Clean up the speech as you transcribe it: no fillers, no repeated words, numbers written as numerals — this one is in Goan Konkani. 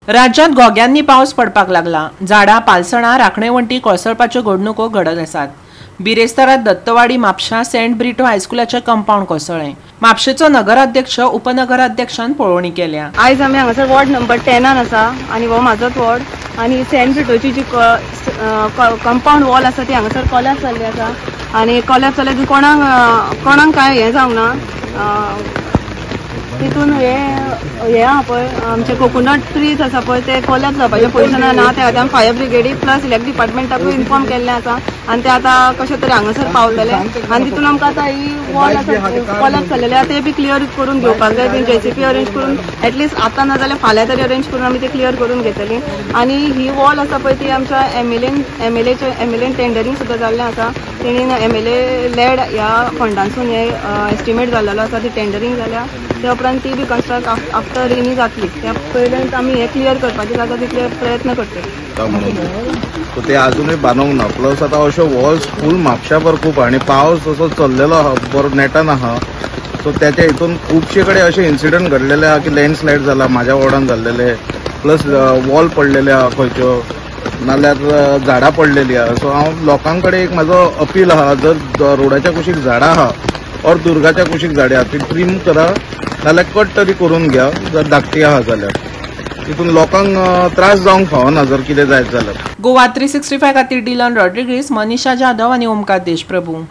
राज्यांत घोग्यांनी पावस पडपाक लागला. झाडां, पालसणां, राखणे वण्टी कोसळपाच्यो घडणुको घडत आसात. बिरेस्तारा दत्तवाडी म्हापशा सेंट ब्रिटो हायस्कुलाचें कंपाऊंड कोसळ्ळें. म्हापशेचो नगराध्यक्ष, उपनगराध्यक्षान पळोवणी केल्या. आयज आमी हांगासर वॉर्ड नंबर 10 आसा आनी हो म्हाजोच वॉर्ड आनी सेंट ब्रिटोची जी कंपाऊंड वॉल आसा ती हांगासर कोलॅप्स जाल्ली आसा आनी कोलॅप्स जाल्यार कोणाक कोणाक कांय हें जावंक ना. तितून हे आहा पळय आमचे कोकोनट ट्रीज आसा पळय ते कोलॅप्स जावपाचे पोजिशनान ना. त्या खातीर आमी फायर ब्रिगेडीक प्लस इलेक्ट्रिक डिपार्टमेंटाकूय इन्फॉर्म केल्लें आसा आनी ते आतां कशें तरी हांगासर पावतले आनी तितून आमकां आतां ही वॉल आसा कोलॅप्स जाल्लेली आसा ते बी क्लियर करून घेवपाक जाय. ती जेसीबी अरेंज करून एटलिस्ट आतां ना जाल्यार फाल्यां तरी अरेंज करून आमी ते क्लियर करून घेतली. आनी ही वॉल आसा पळय ती आमच्या एमएलएन टेंडरींग सुद्दां जाल्लें आसा. तेणीन एमएलए लॅड ह्या फंडांसून हे एस्टिमेट जाल्लेलो आसा. ती टेंडरींग जाल्या त्या उपरांत ती बी कन्स्ट्रक्ट आफ्टर रेनी जातली. त्या पयल्यान आमी हे क्लियर करपाचे जाता तितले प्रयत्न करतले. सो ते अजुनूय बांदूंक ना. प्लस आतां अश्यो वॉल्स फूल म्हापशाभर खूब आनी पावस असो चल्लेलो आहा बरो नेटान आहा. सो त्याच्या हितून खुबशे कडेन अशे इन्सिडंट घडलेले आहा की लँडस्लायड जाला म्हाज्या वॉर्डान जाल्लेले, प्लस वॉल पडलेले आहा खंयच्यो, नाल्यार झाडां पडलेली आहा. सो हांव लोकां कडेन एक म्हाजो अपील आहा, जर रोडाच्या कुशीक झाडां आहा ऑर दुर्गाच्या कुशीक झाडां आहा ती ट्रीम करा नाल्यार कट तरी करून घ्या जर धाकटी आहा जाल्यार. तितून लोकांक त्रास जावंक फावना जर कितें जायत जाल्यार. गोवा 365 खातीर डिलन रॉड्रिगीस, मनीषा जाधव आनी ओमकार देशप्रभू.